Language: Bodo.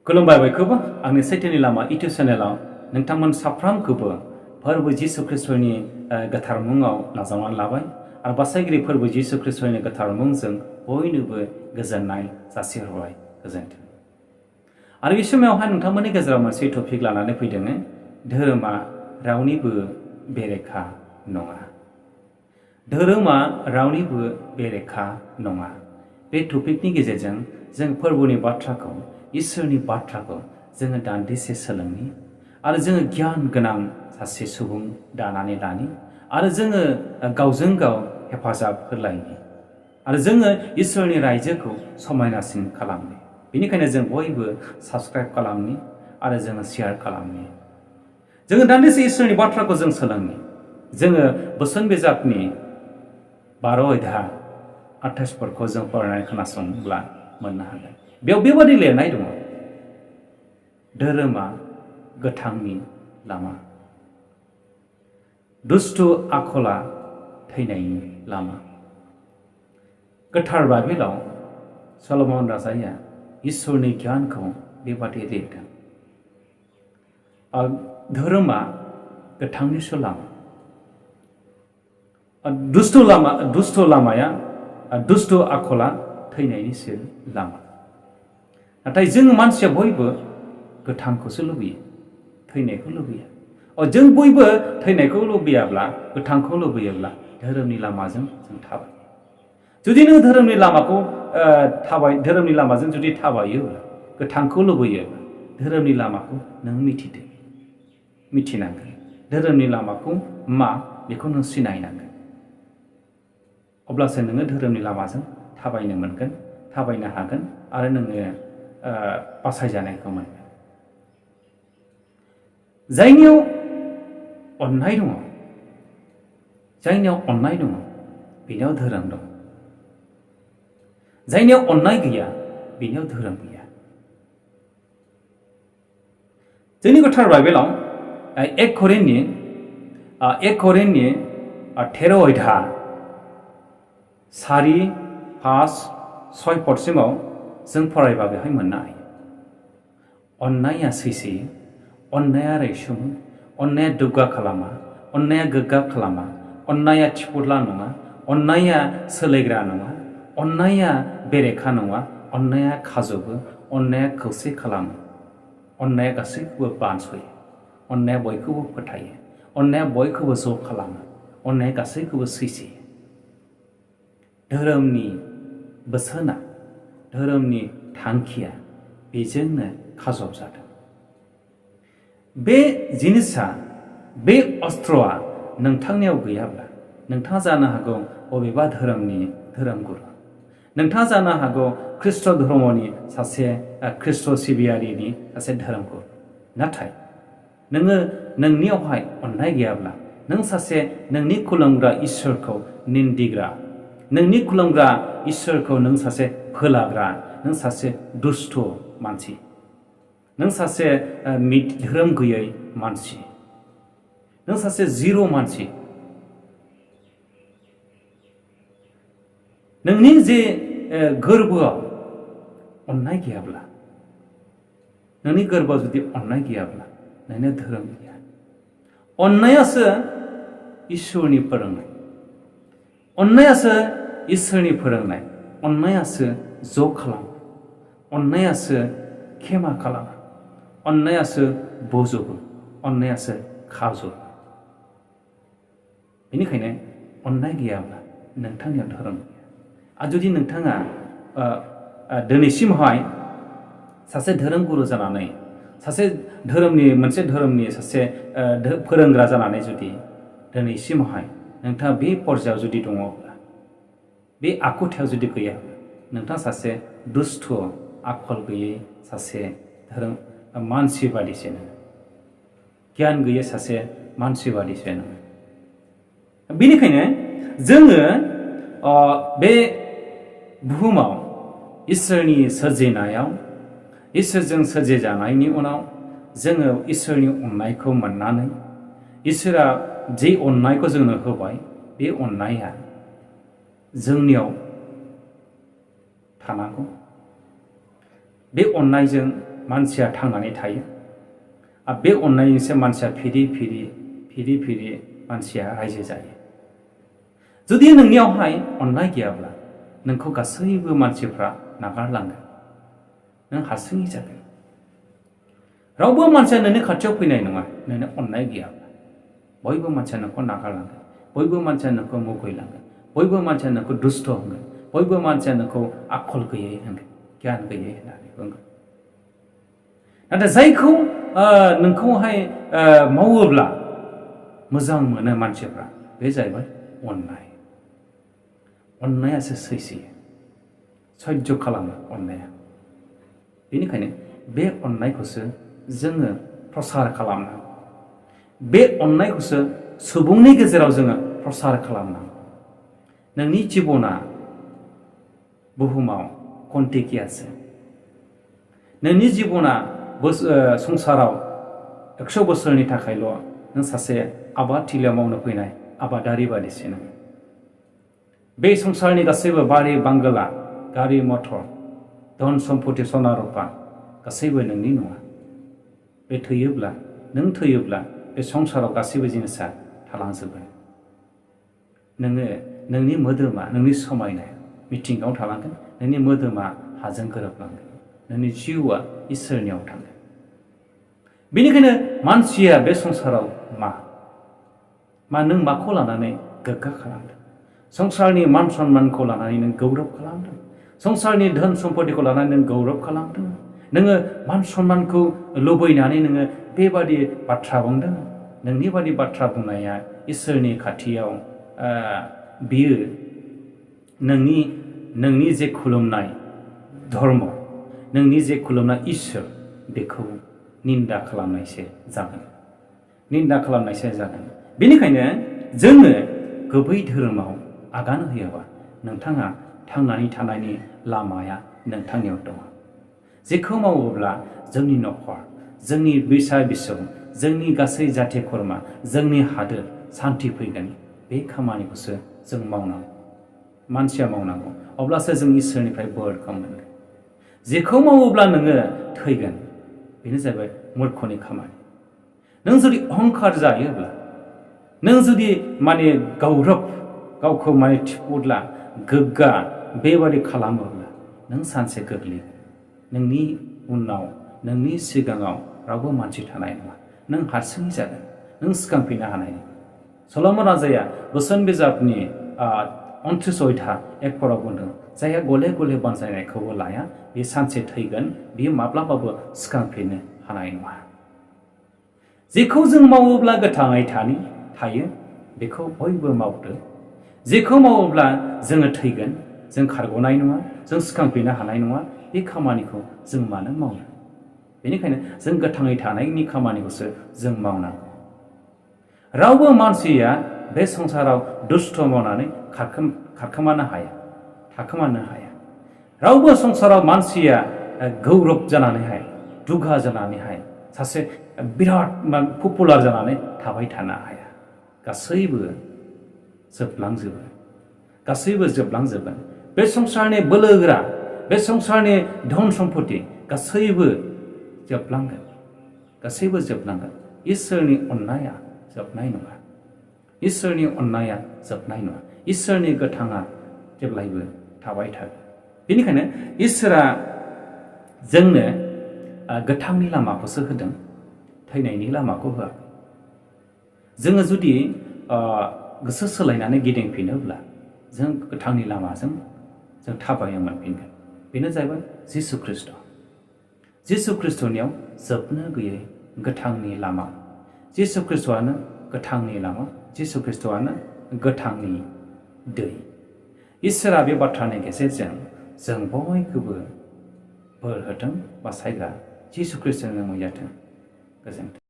खुलुमबाय बयखौबो आंनि सैथोनि लामा इउटिउब चेनेलाव नोंथांमोन साफ्रोमखौबो फोरबो जिसु ख्रीष्टनि गोथार मुङाव नाजावनानै लाबाय आरो बासायगिरि फोरबो जिसु ख्रीष्टनि गोथार मुंजों बयनोबो गोजोननाय जासिहरबाय गोजोन्थों। आरो बे समावहाय नोंथांमोननि गेजेराव मोनसे टपिक लानानै फैदों धोरोमा रावनिबो बेरेखा नङा। धोरोमा रावनिबो बेरेखा नङा। बे टपिकनि गेजेरजों जों फोरबोनि बाथ्राखौ इसोरनि बाथ्राखौ जोङो दान्दिसे सोलोंनि आरो जोङो गियान गोनां सासे सुबुं दानानै लानि आरो जोङो गावजों गाव हेफाजाब होलायनि आरो जोङो इसोरनि रायजोखौ समायनासिन खालामनि। बेनिखायनो जों बयबो साबस्क्राइब खालामनि आरो जोङो शेयार खालामनि। जोङो दान्दिसे इसोरनि बाथ्राखौ जों सोलोंनि। जोङो बोसोन बिजाबनि 12 अध्याय 28 जों फरायनानै खोनासंब्ला मोननो हागोन। बेयाव बेबादि लिरनाय दङ, धोरोमा गोथांनि लामा, दुष्ट आखला थैनायनि लामा। गोथार बाइबेलाव सल'मन राजाया इसोरनि गियानखौ बेबादि लिरदों। धोरोमा गोथांनिसो लामा, दुष्ट लामाया दुष्ट आखला थैनायनिसो लामा। नाथाय जों मानसिया बयबो गोथांखौसो लुबैयो, थैनायखौ लुबैया। जों बयबो थैनायखौ लुबैयाब्ला, गोथांखौ लुबैयोब्ला धोरोमनि लामाजों जों थाबाय। जुदि नों धोरोमनि लामाजों जुदि थाबायोब्ला, गोथांखौ लुबैयोब्ला धोरोमनि लामाखौ नों मिथिनांगोन। धोरोमनि लामाखौ मा बेखौ नों सिनायनांगोन। अब्लासो नोङो धोरोमनि लामाजों थाबायनो मोनगोन, थाबायनो हागोन आरो नोङो बासायजानायखौ मोनगोन। जायनियाव अननाय दङ, बेनियाव धोरोम दं। जायनियाव अननाय गैया, बेनियाव धोरोम गैया। जोंनि गोथार बाइबेलाव 1 करिन्थनि 13 अध्याय 4, 5, 6 पदसिमाव जों फरायबा बेहाय मोननो हायो। अननाया सैसोयो, अननाया रैसुमो, अननाया दुग्गा खालामा, अननाया गोग्गा खालामा, अननाया थिफुदला नङा, अननाया सोलायग्रा नङा, अननाया बेरेखा नङा, अननाया खाजोबो, अननाया खौसे खालामो, अननाया गासैखौबो बानसयो, अननाया बयखौबो फोथायो, अननाया बयखौबो ज' खालामो, अननाया गासैखौबो सैसोयो। धोरोमनि बोसोना, धोरोमनि थांखिया बेजोंनो खाजब जादों। बे जिनिसा, बे अस्त्रआ नोंथांनियाव गैयाब्ला नोंथाङा जानो हागौ बबेबा धोरोमनि धोरोमगुरु, नोंथाङा जानो हागौ ख्रीष्ट धर्मनि सासे ख्रीष्ट सिबियारिनि सासे धोरोमगुरु। नाथाय नोङो नोंनियावहाय अननाय गैयाब्ला नों सासे नोंनि खुलुमग्रा इसोरखौ निन्दिग्रा, नोंनि खुलुमग्रा इसोरखौ नों सासे फोलाग्रा, नों सासे दुष्ट मानसि, नों सासे धोरोम गैयै मानसि, नों सासे जिर' मानसि। नोंनि जे गोरबोआव अननाय गैयाब्ला, नोंनि गोरबोआव जुदि अननाय गैयाब्ला नोंनो धोरोम गैया। अननायासो इसोरनि फोरोंनाय, अननायासो इसोरनि फोरोंनाय, अननायासो ज' खालामो, अननायासो खेमा खालामो, अननायासो बोजबो, अननायासो खाजोबो। बेनिखायनो अननाय गैयाब्ला नोंथांनियाव धोरोम गैया। आरो जुदि नोंथाङा दिनैसिमहाय सासे धोरोमगुरु जानानै, मोनसे धोरोमनि सासे फोरोंग्रा जानानै जुदि दिनैसिमहाय नोंथाङा बे पर्यायाव जुदि दङब्ला, बे आखुथायाव जुदि गैयाब्ला नोंथाङा सासे दुष्ट आखल गैयै सासे धोरोम मानसि बादिसो नोङो, गियान गैयै सासे मानसि बादिसो नोङो। बेनिखायनो जोङो बे बुहुमाव इसोरनि सोरजिनायाव, इसोरजों सोरजिजानायनि उनाव जोङो इसोरनि अननायखौ मोननानै, इसोरा जे अननायखौ जोंनो होबाय, बे अननाया जोंनियाव थानांगौ। बे अननायजों मानसिया थांनानै थायो आरो बे अननायजोंसो मानसिया फिरि मानसिया रायजो जायो जुदि नोंनियावहाय अननाय गैयाब्ला नोंखौ गासैबो मानसिफ्रा नागारलांगोन नों हारसिङै जागोन रावबो मानसिया नोंनि खाथियाव फैनाय नङा नोंनो अननाय गैयाब्ला बयबो मानसिया नोंखौ नागारलांगोन बयबो मानसिया नोंखौ मुगैलांगोन बयबो मानसिया नोंखौ दुस्थ' होनगोन बयबो मानसिया नोंखौ आखल गैयै होनगोन गियान गैयै होननानै बुंगोन नाथाय जायखौ नोंखौहाय मावोब्ला मोजां मोनो मानसिफ्रा बे जाहैबाय अननायासो सैसोयो सैज्य खालामो अननाया बेनिखायनो बे अननायखौसो जोङो प्रसार खालामनांगौ बे अननायखौसो सुबुंनि गेजेराव जोङो प्रसार खालामनांगौ नोंनि जिबना बुहुमाव खन्तेकियासो नोंनि जिबना संसाराव 100 बोसोरनि थाखायल' नों सासे आबाद थिलियाव मावनो फैनाय आबादारि बादिसो नों बे संसारनि गासैबो बारि बांगला गारि मटर धन सम्पति सना रुपा गासैबो नोंनि नङा बे नों थैयोब्ला बे संसाराव गासैबो जिनिसा थालांजोबगोन नोङो नोंनि मोदोमा नोंनि समायनाया मिथिंगायाव थालांगोन नोंनि मोदोमा हाजों गोरोबलांगोन नोंनि जिउआ इसोरनियाव थांगोन बेनिखायनो मानसिया बे संसाराव मा नों माखौ लानानै गोग्गा खालामदों संसारनि मान सन्मानखौ लानानै नों गौरब खालामदों संसारनि धोन सम्पतिखौ लानानै नों गौरब खालामदों नोङो मान सन्मानखौ लुबैनानै नोङो बेबादि बाथ्रा बुंदों नोंनि बादि बाथ्रा बुंनाया इसोरनि खाथियाव बियो नोंनि जे खुलुमनाय धर्म नोंनि जे खुलुमनाय इसोर बेखौ निन्दा खालामनायसो जागोन बेनिखायनो जोङो गुबै धोरोमाव आगान होयोबा नोंथाङा थांनानै थानायनि लामाया नोंथांनियाव दङ जेखौ मावोब्ला जोंनि न'खर जोंनि बिसा बिसौ जोंनि गासै जाथि खुरमा जोंनि हादोर सान्थि फैगोन बे खामानिखौसो जों मावनांगौ मानसिया मावनांगौ अब्लासो जों इसोरनिफ्राय बोरखौ मोनगोन जेखौ मावोब्ला नोङो थैगोन बेनो जाबाय मूर्खनि खामानि नों जुदि अहंकार जायोब्ला नों जुदि माने गावखौ माने थिफुदला गोग्गा बेबादि खालामोब्ला नों सानसे गोग्लैगोन नोंनि उनाव नोंनि सिगाङाव रावबो मानसि थानाय नङा नों हारसिङै जागोन नों सिखांफिननो हानाय नङा सल'मन राजाया बोसोन बिजाबनि 29 1 बुंदों जायहा गले गले बानजायनायखौबो लाया बे सानसे थैगोन बियो माब्लाबाबो सिखांफिननो हानाय नङा जेखौ जों मावोब्ला गोथाङै थायो बेखौ बयबो मावदो जेखौ मावोब्ला जोङो थैगोन जों खारग'नाय नङा जों सिखांफिननो हानाय नङा बे खामानिखौ जों मानो मावनो बेनिखायनो जों गोथाङै थानायनि खामानिखौसो जों मावनांगौ रावबो मानसिया बे संसाराव दुष्ट मावनानै थाखोमानो हाया रावबो संसाराव मानसिया गौरब जानानैहाय दुगा जानानैहाय सासे बिराद पपुलार जानानै थाबाय थानो हाया गासैबो जोबलांजोबगोन बे संसारनि बोलोगोरा बे संसारनि धन सम्पति गासैबो जोबलांगोन इसोरनि अननाया जोबनाय नङा इसोरनि गोथाङा जेब्लायबो थाबाय थागोन बेनिखायनो इसोरा जोंनो गोथांनि लामाखौसो होदों थैनायनि लामाखौ होआखै जोङो जुदि गोसो सोलायनानै गिदिंफिनोब्ला जों गोथांनि लामाजों जों थाबायनो मोनफिनगोन बेनो जाहैबाय जिसु खृष्टनियाव जोबनो गैयै गोथांनि लामा जिसु खृष्टआनो गोथांनि लामा जिसु खृष्टआनो गोथांनि दै इसोरा बे बाथ्रानि गेजेरजों जों बयखौबो बोर होथों बासायग्रा जिसु खृष्टनि मुङै जाथों गोजोन्थों।